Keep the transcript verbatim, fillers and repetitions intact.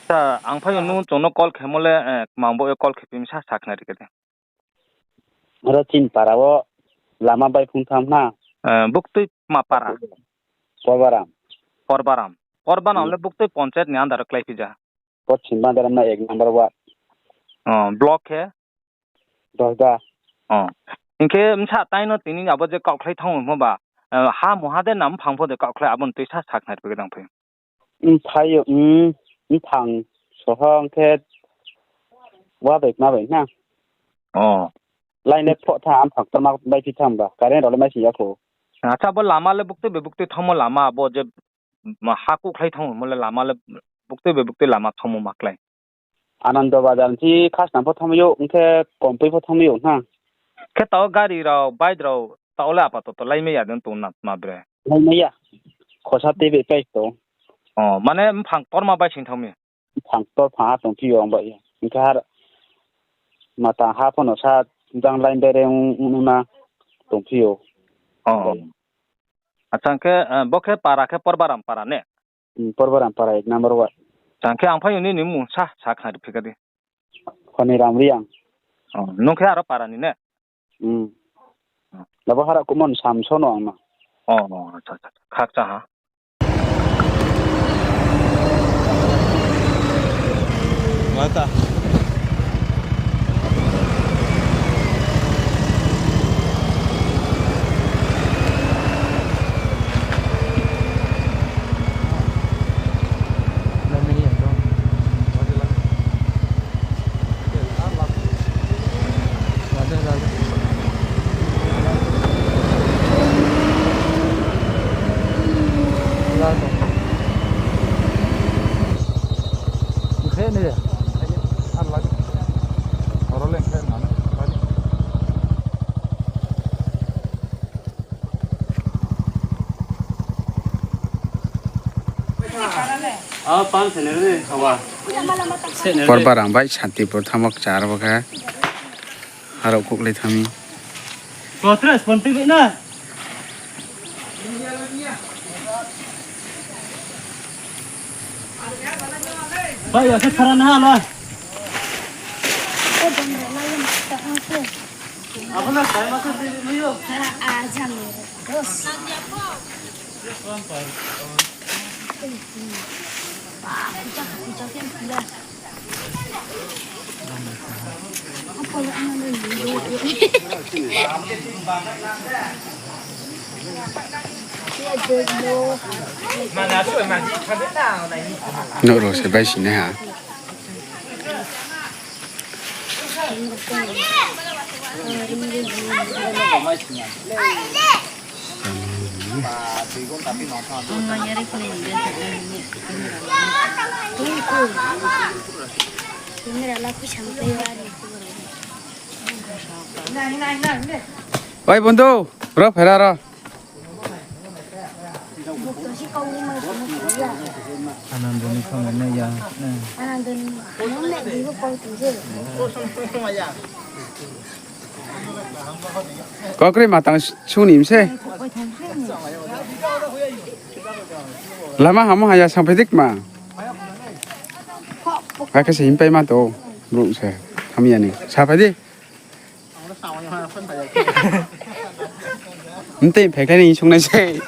Acha, ang phai nung chung no call khemo le, eh, mang bo ye call khe phi mi sa sakhnari khe de. Aro chini para wo lama bai phung tham na. Eh, buktui ma para? Porbaram. Porbaram. Porbaram le buktui panchayat ni under klái phi ja? Poschim Bandaram na ek number ward. Oh, block khe? Dosda. Oh. Hing khe bsa tai no tini abo je kaohkhlai thanng mo ba, eh, ha muha de na mphang pho de kaohkhlai abo ni tui sa sakhnari khe dang phai. Mphai yo, mm, mphang sohong khe wa bai kma bai na. Oh. Line le phoh tha, mphang torma bai phi tham ba, current rao le mai sing ya kho. Acha, bo lama le buktui bai buktui thanngmo lama, bo je, ma, ha kuhkhlai thanng mo le lama le buktui bai buktui lama thanngmo ma klái? Anando Bazar ni Khasnam pho thanngmai ou, hing khe Kompui pho thanngmai ou na. Khe tao gari rao, bike rao, tao le apatoto laimai ya de tong na ma bre? Laimai ya. Khosa tei bai pai tong. Oh, mane mphang torma bai sing thanng mi? Mphang tor pha ha tongphi yo ang bai ya. Hing khe har matang ha pho no sa jang line bere ong, ong ma tongphi yo. Oh. Acha, hing khe, eh, bo khe para khe Porbaram para ne? Hmm, Porbaram para ek number ward. Acha, hing khe ang phai nini mmung sa, sakhnari phi kha di. Honiram Reang. Oh, nung khe aro para ni ne? Hmm. Labo hara kumon samso no ang no. Oh, acha, acha. Khakcha ha. Mata. Porbaram bai Santipur thanngmo kchar bo khe. Harao kuklai thanng mi. Bai, ya khe thara na ha la. Nouh rao se bai sinai ha. Oi bondhu, ro phera ro. Anando ni phone nai ya. Anando ni phone nai di bo pau tu je. Kokri matang sung ni mse. Lama hamo haya sampaidik ma. Akhe se himpai ma to. Brouh se. Hamya ni. Sapai di. Mtei phaikhlai ni sung nai se.